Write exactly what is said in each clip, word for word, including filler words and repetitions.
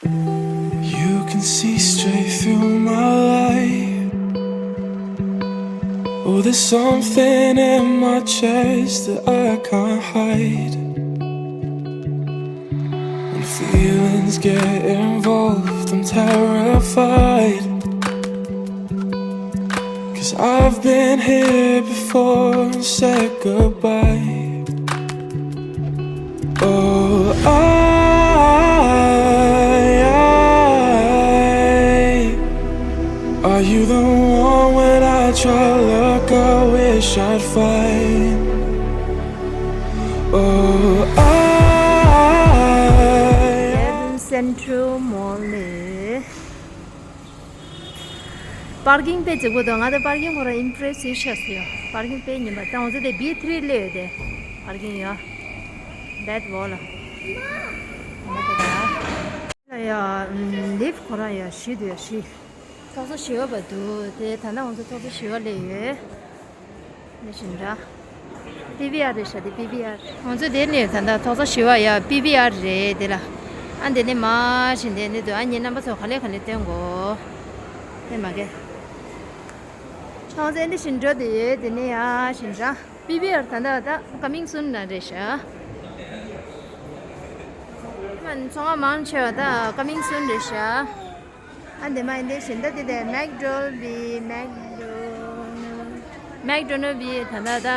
You can see straight through my light. Oh, there's something in my chest that I can't hide. When feelings get involved, I'm terrified. 'Cause I've been here before and said goodbye. Oh, I, I, are you the one? When I try, look, I wish I'd find. Oh, I, Central Mall ནས། པར་ཀིང་དཔེ་ལྗིད་པོ་འདུག་ང་ད་པར་ཀིང་ཁོ་རང་ཨིམ་པི་རེ་སི་བྱས་ཤག་ཟེར་ཡོད། པར་ཀིང་དཔེ་ཉིན་པ་ད་ང་ཚོ་དེ་བི་ཐི་རི་སླེབས་ཡོད་དེ། པར་ཀིང་ཡོད། དེད་ཝོ་ལ། ང་ད་ད། ཡ། ལིབ་ཁོ་རང་ཡ་བཞི་འདུག་ཡ་བཞི། ཐོག་ས་བཞི་པ་བ་འདུག་དེ་ད་ནང་ང་ཚོ་ཐོག་ས་བཞི་པ་སླེབས་ཡོད། ནས་བཞིན་འདྲ། པི་བི་ཨར་རེད་ཤག་དེ་པི་བི་ཨར། ང་ཚོ་དེ་ནས་ད་ལྟ་ཐོག་ས་བཞི་པ་ཡ་པི་བི་ཨར་རེད་དེ་ལ། ཨ་འདི་ནས་མར་བཞིན་དེ་ནས་འདུག་ཨ་ངའི་རྣམ་པ་ཚོ་ག་ལེ་ག་ལེ་སྟོན་གོ་ཨེ་མ་གེ། ང་ཚོ་ཨ་འདི་བཞིན་འགྲོ་དེ་ཡོད་དེ་ནས་ཡ་བཞིན་འདྲ། པི་བི་ཨར་ད་ལྟ་ད་ཀ་མིང་སུན་ན་རེད་ཤག་མ་ཚོང་ཁང་མང་ཆེ་བ་ད་ཀ་མིང་སུན་རེད་ཤག་ཨ་འདི་མ་ཡིན་དེ་བཞིན་ད་དེ་དེ་མེག་ཌོ་ནལ་བི་མེག་ཌོ་ནལ་མེག་ཌོ་ནལ་བི་ད་ད་ད་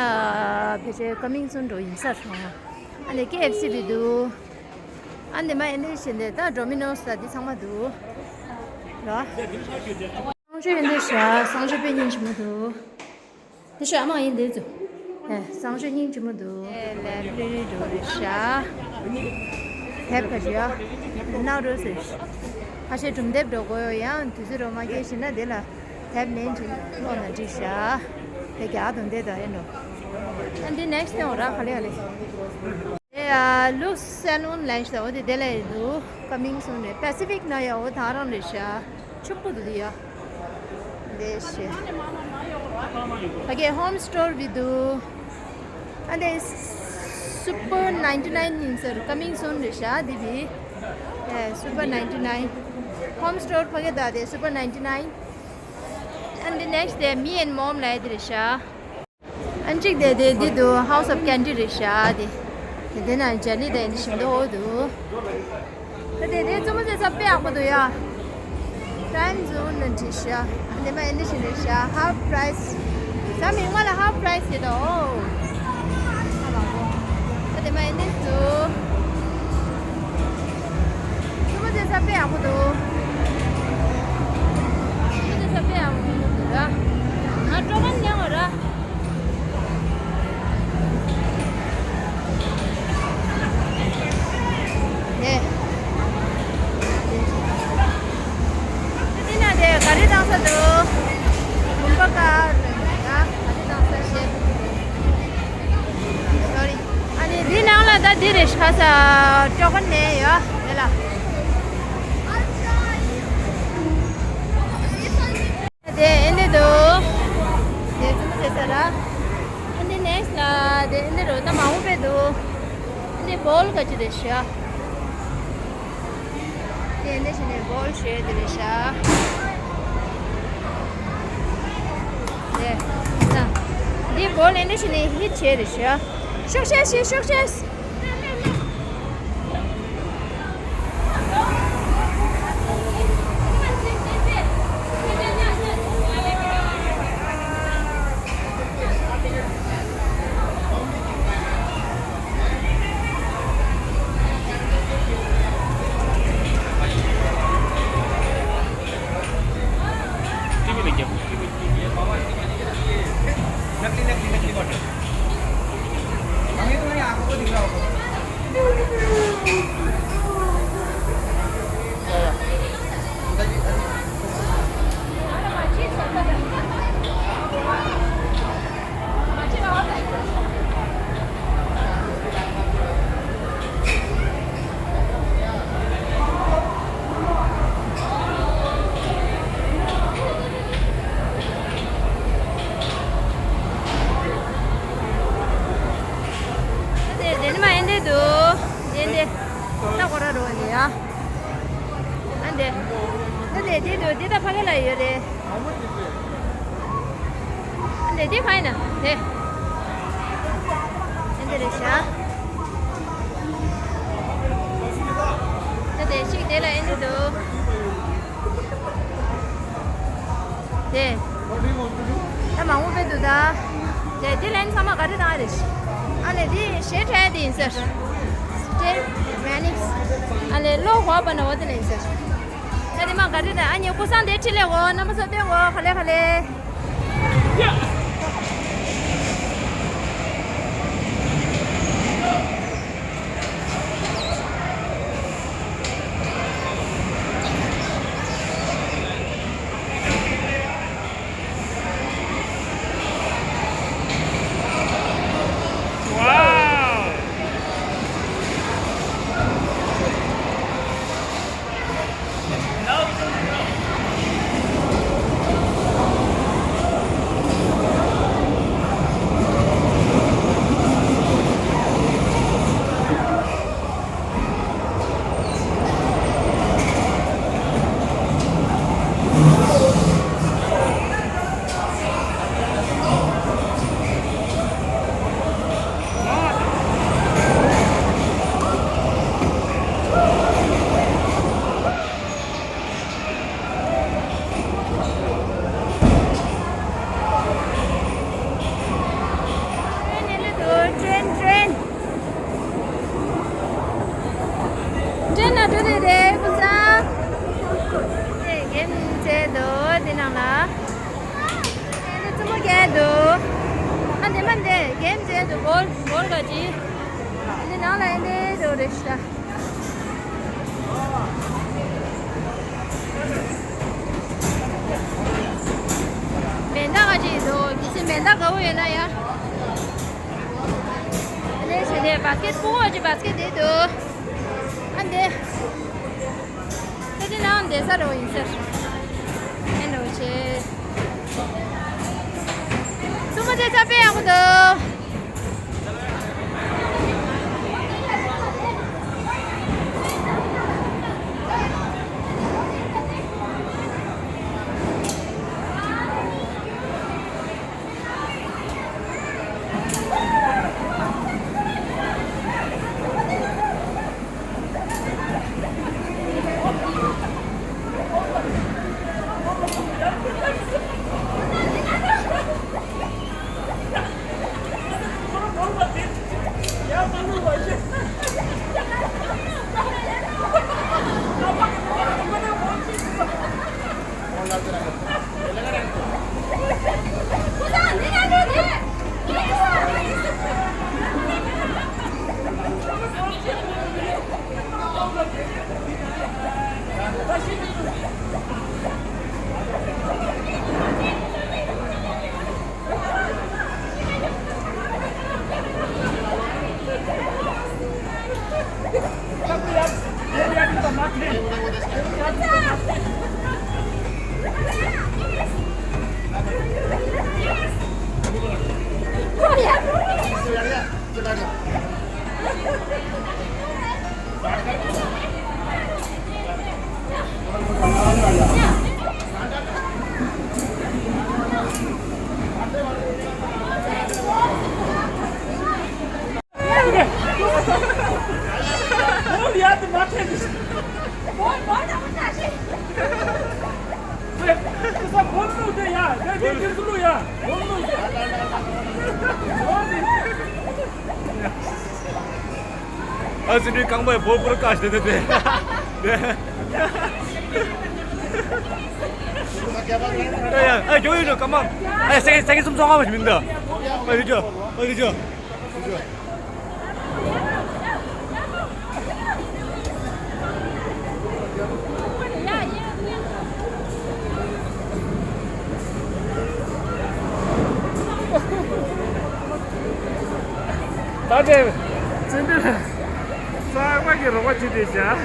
ཕལ་ཆེར་ཀ་མིང་སུན་འགྲོ་ཡིན་ས་རེད། ཨ་ནི་ཀེ་ཨེཕ་སི་བི་འདུག་ཨ་འདི་མ་ཡིན་དེ་བཞིན་དེ་ད་ཌོ་མི་ནོ་སི་ད་འདི་ཚང་མ་འདུག་ར། གསང་སྤྱོད་ཡིན་དེ་ཤ་གསང་སྤྱོད་དཔེ་སྙིང་རྗེ་མོ་འདུག་དེ་ཤ་མ་ཡིན་དེ་ཚོ། ཨེ་གསང་སྤྱོད་སྙིང་རྗེ་མོ་འདུག་ཨེ་ལའི་བྷྲེ་རི་འགྲོ་རེད་ཤག་དེབ་ཁ་ཤས་ཡ། ནག་འགྲོ་ཟེར། ཁ་ཤས་སྒྲུང་དེབ་འགྲོ་དགོས་ཡང་དུས་ཚོད་རོ་མ་སྐྱེལ་ཞིག་ན་དེ་ལ་དེབ་མེད་ཅིག་ཀློག་ན་འགྲིག་ཤག་དེ་རྒྱག་དང་དེ་དང་ཨེ་འགྲོ། ཨ་འདི་ནེག་སི་ཊི་དེ་འོ་ར་ག་ལེ་ག་ལེ། ཨེ་ལུགས་སེ་ལུན་ལན་ཤི་ད་འོ་དེ་དེ་ལ་ཡིན་འདུག་ཀ་མིང་སུན་རེད། པེ་སི་ཕིག་ན་ཡ་འོ་ད་རང་རེད་ཤག་ཆུང་པོ་འདུག་ཡ། ལེ་ཤེ། ཕ་གི་ཧོམ་སི་ཊོར་བི་འདུག་ཨ་འདི་སུ་པར་ནའིན་ཊི་ནའིན་ཡིན་ཟེར་ཀ་མིང་སུན་རེད་ཤག་འདི་བི། ཨེ་སུ་པར་ནའིན་ཊི་ནའིན། ཧོམ་སི་ཊོར་ཕ་གི་ད་དེ་སུ་པར་ནའིན་ཊི་ནའིན། ཨ་འདི་ནེག་སི་ཊི་དེ་མི་ཨེན་མོམ་ལ་ཡ་དེ་རེད་ཤག་ཨ་གཅིག་དེ་དེ་འདི་འདུག་ཧའུ་སི་ཨོཕ་ཀེན་ཌི་རེད་ཤག་དེ། དེ་དེ་ན་ཇེ་ལི་དེ་འདི་བཞིན་དུ་འོ་འདུག་ད་དེ་དེ་བཙུན་མོ་ཟེར་ས་དཔེ་ཡག་པོ་འདུག་ཡ། ཊའིམ་ཛོན་ནང་བྲིས་ཤག་ཨ་འདི་མ་ཨེ་འདི་བཞིན་རེད་ཤག་ཧ་ཕ་པ་རའི་སི། ད་མིང་མ་ལ་ཧ་ཕ་པ་རའི་སི་ཟེར་དོ། ཨ་དེ་མ་ཨེ་འདི་འདུག་བཙུན་མོ་ཟེར་ས་དཔེ་ཡག་པོ་འདུག་བཙུན་མོ་ཟེར་ས་དཔེ་ཡག་པོ་འདུག་ར། ང་སྤྲོ་གར་ཉལ་བ་ར། ནས། དེ་ན་དེ་ག་རེ་བཏང་ས་འདུག་བུམ་པ་དཀར་རེད་ན་ག་རེ་བཏང་ས་ཞེས། སོ་རི། ཨ་ནི་འདི་ནང་ལ་ད་འདི་རེད་ཤག་ས་སྤྲོ་གར་ནས་ཡོད་དེ་ལ། དེ་ཨེ་འདི་འདུག་དེ་ཙི་མོ་ཟེར་ས་ར། ཨ་འདི་ནེག་སི་ཊི་ལ་དེ་ཨེ་འདི་རུ་ད་མང་པོ་དཔེ་འདུག་ཨ་འདི་བོལ་ག་ཅི་རེད་ཤག་དེ་ཨེ་འདི་བྱས་ནས་བོལ་ཞེས་དེ་རེད་ཤག་དེ་ན་འདི་བོལ་ཨེ་འདི་བྱས་ནས་ཧིཊ་བྱས་རེད་ཤག་ཤོག་ཤེས་ཤེས་ཤོག་ཤེས། དེ་དེ་ནི་མ་ཡིན་དེ་འདུག་དེ་འདི་ད་གོ་ར་རོ་ཡ། དེ། ད་དེ་དེ་དུ་དེ་ད་ཕ་གི་ལ་ཡོད་རེད། དེ་དེ་ག་ཡིན་ན་དེ། དེ་འདི་རེད་ཤག་ད་དེ་ཞིག་དེ་ལ་ཨེ་འདི་འདུག་དེ། ད་མང་པོ་དཔེ་འདུག་ད། དེ་དེ་ལན་ཚང་མ་ག་རེ་བཏང་རེད། ཨ་ནི་དེ་ཞེ་ཁྲལ་དེ་ཡིན་ཟེར། སྤྲེལ། མེ་ནིག་ཨ་ནི་གློ་བ་པ་ན་འོ་དེ་ལ་ཡིན་ཟེར། ད་དེ་མ་ག་རེ་ད་ཨ་ནི་ཀུ་སང་དེ་ཁྲིད་ལས་འོ་རྣམ་པ་ཚོ་སྟོན་འོ་ག་ལེ་ག་ལེ། ཀྲེན། ཀྲེན། ཀྲེན་ན་འགྲོ་དེ་རེད་ཀུ་ས། དེ་གེམ་བྱེད་དོ་དེ་ནང་ལ། ཨེ་འདི་རྩེད་མོ་རྒྱག་འདུག་ཨ་འདི་མ་འདི་གེམ་བྱེད་འདུག་བོལ་བོལ་ག་ཅི། འདི་ནང་ལ་ཨེ་འདི་འགྲོ་རེད་ཤག་མེ་མདའ་ག་ཅིག་འདུག་ཁྱེད་ཚོས་མེ་མདའ་དགའ་བོ་ཡོད་ན་ཡ། ཨ་ནི་བྱས་ནས་བཱ་སི་ཀེད་སྤུ་གུ་ག་ཅིག་བཱ་སི་ཀེད་དེ་འདུག་ཨ་འདི། ད་དེ་ནང་བསྡད་ས་རེད་ཡིན་ཟེར། ཨེ་འགྲོ་བྱེད། རྩེད་མོ་རྩེ་ས་དཔེ་ཡག་པོ་འདུག་ཨ་ཙི་ནི་རྐང་པའི་བོར་བོར་བཀག་ཤི་དེ་དེ། ཨ་ཡ་ཨ་རྒྱོ་ཡོད་ཀ་མ། ཨ་ཡ་སེ་སེ་གི་སུམ་ཚོགས་ཨ་མ་ཞིག་མིན་ད། ཨ་ཡོད་ཅོ་ཨ་ཡོད་ཅོ། ད་དེ་ཙི་འདི་ལ་གསར་པ་གི་རོགས་པ་བྱེད་དེ་བྱ།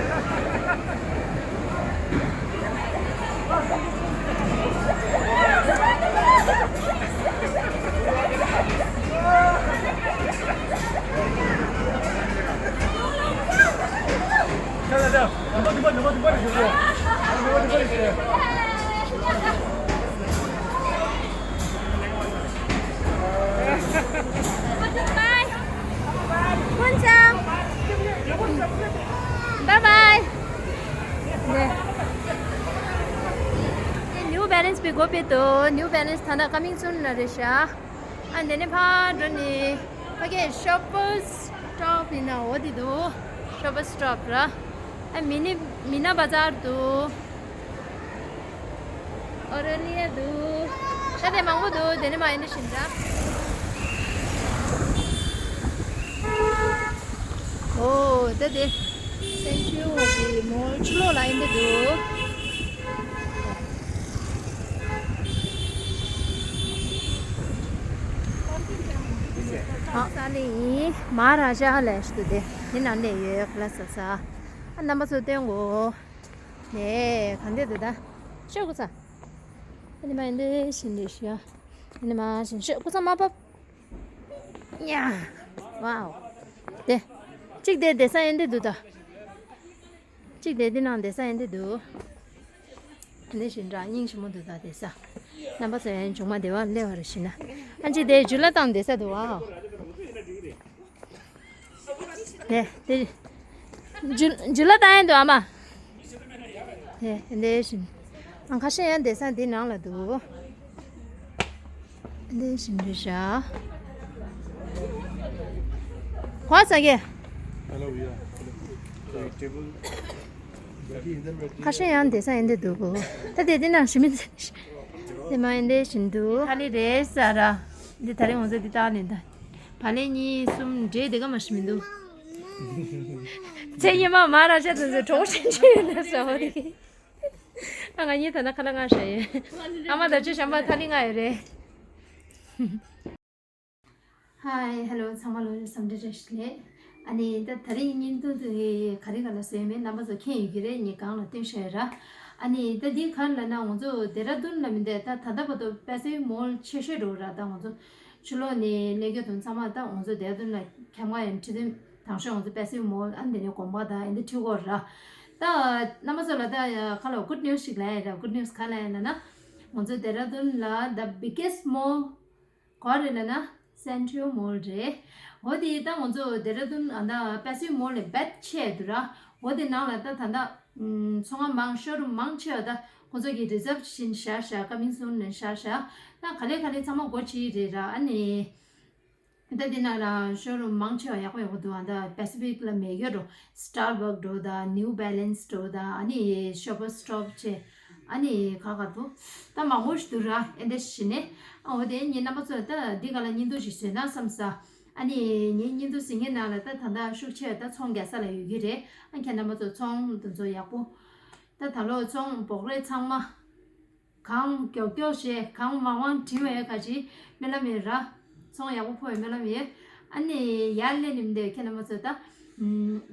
Bye. Bye bye. 네. New Balance པའི་སྒོ་ཕྱེ་འདུག New Balance ད་ལྟ་coming soon ལ་རེད་ཤག་ཨ་འདི་ནས་ཕར་འགྲོ་ནི་ཕ་གི་Shoppers Stop ཡིན་ན་འོ་དེ་འདུག Shoppers Stop ར། ཨ་མི་ནི་མི་ན་བ་ཛར་འདུག་ཨོ་རེ་ལི་ཡ་འདུག་ད་དེ་མང་པོ་འདུག་དེ་ནས་མ་ཡིན་དེ་བཞིན་འདྲ། ཨོ་ད་དེ་Central གི་mall ཕྱི་ལོགས་ལ་ཡིན་དེ་འདུག་ཨ་ས་ལི་ཡིན་མ་ར་ཤ་ལས་ཤི་དུ་དེ་དེ་ནང་ནས་ཡོད་ཁ་ལ་ས་ས་ཨ་རྣམ་པ་ཚོ་སྟོན་གོ་ནས་གང་དེ་དུ་ད་ཤོག་གུ་ཚ། ཨ་ནི་མ་ཡིན་དེ་བཞིན་རེད་ཤི་ཡ། ཨ་ནི་མ་བཞིན་ཤོག་གུ་ཚ་མ་བབ། ཡ། ཝའོ། དེ། གཅིག་དེ་བསྡད་ས་ཡིན་དེ་འདུག་ད། གཅིག་དེ་འདི་ནང་བསྡད་ས་ཡིན་དེ་འདུག་འདི་བཞིན་འདྲ་སྙིང་རྗེ་མོ་འདུག་ད་བསྡད་ས། རྣམ་པ་ཚོ་ཡང་མཇུག་མ་བདེ་བ་སླེབས་པ་རེད་ཤི་ན། ཨ་ཅིག་དེ་ཇུ་ལ་བཏང་བསྡད་ས་འདུག་ཨ། དེ་དེ། ཇུ་ཇུ་ལ་བཏང་ཡིན་འདུག་ཨ་མ། དེ་དེ་བཞིན། ཨང་ཁ་ཤས་ཡང་བསྡད་ས་འདི་ནང་ལ་འདུག་དེ་བཞིན་རེད་ཤག་གོ་ས་གི Hello, yeah. Hello. Table. ཁ་ཤས་ཡང་བསྡད་ས་ཡིན་དེ་འདུག་གོ་ད་དེ་དེ་ནང་ཞི་མི་དེ་མ་ཡིན་དེ་བཞིན་འདུག་ཐ་ལི་རེད་ས་ར། འདི་ད་རིང་ང་ཚོ་འདི་བཏང་ནས་ད། བ་ལན་གཉིས་གསུམ་འདྲེས་དེ་ག་མ་ཞི་མི་འདུག་ཚེ་ཉི་མ་མ་ར་ཤ་དུ་ཚོ་གྲོགས་ཤན་ཆེ་ཡོད་ན་ས་བ་རེད། ཨ་ང་གཉིས་ད་ན་ཁ་ལ་ང་ཤ་ཡོད། ཨ་མ་ད་ཅི་ཤམ་པ་ཐ་ལི་ང་ཡོད་རེད། ཧའི་ཧེ་ལོ་ཚང་མ་ལོ་འཛོམས་འདྲི་བཀྲ་ཤིས་བདེ་ལེགས། ཨ་ནི་ད་ད་རིང་བརྙན་ཐུང་དེ་ག་རེ་ག་ལ་བཟོས་མེད་རྣམ་པ་ཚོ་མཁྱེན་ཡོད་ཀྱི་རེད། ངས་སྒང་ལ་སྟོན་ཤེས་ར། ཨ་ནི་ད་འདི་ག་རེ་ལབ་ན་ང་ཚོ་ལྡེ་ར་ལྡུན་ལ་མི་འདུག་ད་ད་ལྟ་བར་དུ་པེ་སི་ཕིག་མོལ་ཆེ་ཤོས་འགྲོ་ར། ད་ང་ཚོ་ཕྱི་ལོགས་ནས་སླེབས་རྒྱུ་དང་ཚང་མ་ད་ང་ཚོ་ལྡེ་ར་ལྡུན་ལ་ཁྱམས་ཁ་ཡང་ཁྲི་འདོན་དང་ཤོས་ང་ཚོ་པེ་སི་ཕིག་མོལ་ཨ་ནི་དེ་ནས་དགོན་པ་དང་ཨ་ནི་འཁྲིད་དགོས་ར། ད་རྣམ་པ་ཚོ་ལ་ད་ག་ལ་གུཌ་ནིའུ་སི་ཞིག་ལབ་ཡ་ར། གུཌ་ནིའུ་སི་ག་ལབ་ཡ་ལབ་ན་ང་ཚོ་ལྡེ་ར་ལྡུན་ལ་the biggest mall ག་རེ་ལབ་ན་Central Mall རེད། འོ་དེ་ད་ང་ཚོ་ལྡེ་ར་ལྡུན་ཨ་ད་པེ་སི་ཕིག་མོལ་ལས་རྦད་ཆེ་འདུག་ར། འོ་དེ་ནང་ལ་ད་ད་ད་ཚོང་ཁང་མང་ཤོ་རུམ་མང་ཆེ་བ་ད་ཁོང་ཚོ་གི་རི་ཛབ་བྱིན་བཞག་བཞག coming soon ལས་བཞག་བཞག་ད་ག་ལེ་ག་ལེ་ཚང་མ་སྒོ་ཕྱེ་རེད་ར། ཨ་ནི་ད་དེ་ན་ར་ཤོ་རུམ་མང་ཆེ་བ་ཡག་པོ་ཡག་པོ་འདུག་ཨ་ད་པེ་སི་ཕིག་ལ་མེད་ཡོད་འགྲོ། Starbucks འགྲོ་ད་New Balance འགྲོ་ད་ཨ་ནི་Shoppers Stop བྱས། ཨ་ནི་ག་ག་འདུག་ད་མང་པོ་ཞིག་འདུག་ར། ཨེ་འདྲ་ཞིག་ནས་ཨ་འོ་དེ་ངས་རྣམ་པ་ཚོ་ད་འདི་ག་ལ་བརྙན་ཐུང་ཞིག་བཟོས་ན་བསམ་ས། ཨ་ནི་ངའི་བརྙན་ཐུང་གཟིགས་མཁན་ནང་ལ་ད་ད་ལྟ་ཤུགས་ཆེ་ད་ཚོང་རྒྱག་ས་ལ་ཡོད་ཀྱི་རེད། ཨ་ཁྱེད་རྣམ་པ་ཚོ་ཚོང་དེ་ཚོ་ཡག་པོ་ད་ད་ལོ་ཚོང་སྦོག་རེད་ཚང་མ། གང་མགྱོགས་མགྱོགས་བྱས་གང་མང་མང་བྲིས་བས་ག་ཅི་སྨོན་ལམ་ཡོད་ར། ཚོང་ཡག་པོ་ཕོག་ཡོད་སྨོན་ལམ་ཡོད། ཨ་ནི་ཡར་སླེབས་ནས་མི་འདོད་ཁྱེད་རྣམ་པ་ཚོ་ད་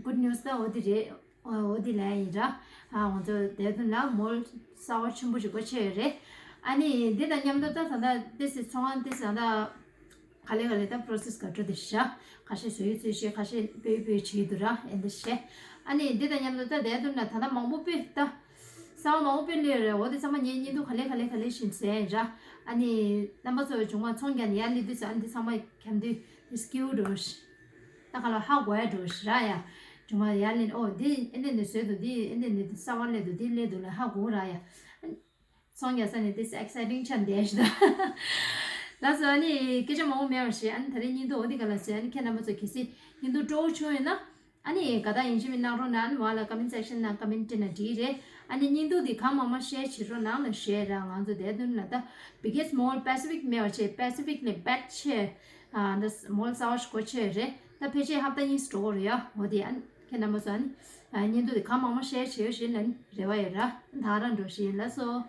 གུཌ་ནིའུ་སི་ད་འོ་དེ་རེད། འོ་དེ་ལ་ཡིན་ར། ང་ཚོ་ལྡེ་ར་ལྡུན་ལ་མོལ་གསར་བ་ཆེན་པོ་ཞིག་སྒོ་ཕྱེ་ཡོད་རེད། ཨ་ནི་འདི་དང་མཉམ་དུ་ད་ད་ལྟ་ཏེ་སི་ཚོང་ཁང་ཏེ་སི་ད་ལྟ་ག་ལེ་ག་ལེ་ད་པོ་རོ་སེ་སི་ག་འགྲོ་དེ་ཤ། ཁ་ཤས་བཟོ་ཡི་བཟོས་ཤེས་ཁ་ཤས་སྤོས་སྤོས་བྱེད་འདུག་ར་ཨེ་འདི་ཤེས། ཨ་ནི་འདི་དང་མཉམ་དུ་ད་ལྡེ་ར་ལྡུན་ལ་ད་ལྟ་མང་པོ་སྤོས་ད། གསར་བ་མང་པོ་སྤོས་སླེབས་རེད། འོ་དེ་ཚང་མ་ངས་བརྙན་ཐུང་ག་ལེ་ག་ལེ་ག་ལེ་བཞིན་བཟོས་ཡིན་ར། ཨ་ནི་རྣམ་པ་ཚོ་བྱུང་མ་ཚོང་རྒྱག་ནས་ཡར་སླེབས་དུས་ཨ་ནི་འདི་ཚང་མ་འཁྱམ་དུས་འདི་སྐྱིའུ་འགྲོ་ཤི། ད་ག་ལ་ཧ་གོ་ཡ་འགྲོ་ཤི་ར་ཡ། བྱུང་མ་ཡར་སླེབས་ཨོ་འདི་ཨེ་འདི་ནས་བཟོས་འདུག་འདི་ཨེ་འདི་ནས་འདི་གསར་བ་སླེབས་འདུག་འདི་སླེབས་འདུག་ལ་ཧ་གོ་ར་ཡ། ཚོང་རྒྱག་ས་ནས་this exciting ཆགས་བསྡད་ཤི་ད། ལགས་སོ་ཨ་ནི་སྐད་ཆ་མང་པོ་མེད་པ་བྱས་ཨ་ནི་ད་རེས་བརྙན་ཐུང་འོ་འདི་ག་ལ་བཟོས། ཨ་ནི་ཁྱེད་རྣམ་པ་ཚོ་གལ་སྲིད་བརྙན་ཐུང་སྤྲོ་བོ་བྱུང་ཡོད་ན་ཨ་ནི་དགའ་རྟགས་ཡིན་གཅིག་མིན་གནང་རོགས་གནང་། ཨ་ནི་བ་ལ་comment section ནང་comment བྲིས་ན་འགྲིག་རེད། ཨ་ནི་བརྙན་ཐུང་འདི་གང་མང་མང་share བྱེད་རོགས་གནང་ལ་ཞུ་ཡ་ར། ང་ཚོ་ལྡེ་ར་ལྡུན་ལ་ད་biggest mall Pacific མེད་པ་བྱས་Pacific ལས་རྦད་ཆེ་ཨ་ད་མོལ་གསར་བ་ཞིག་སྒོ་ཕྱེ་རེད། ད་ཕལ་ཆེར་ཧབ་ཏ་གཉིས་སུ་འགྲོ་གི་རེད་ཡ། འོ་དེ་ཨ་ནི་ཁྱེད་རྣམ་པ་ཚོ་ཨ་ནི་བརྙན་ཐུང་འདི་གང་མང་མང་share བྱེད་ཡོད་ཞེས་ལ་ནི་རེ་བ་ཡོད་ར། ད་རང་འགྲོ་ཞེས་ལགས་སོ།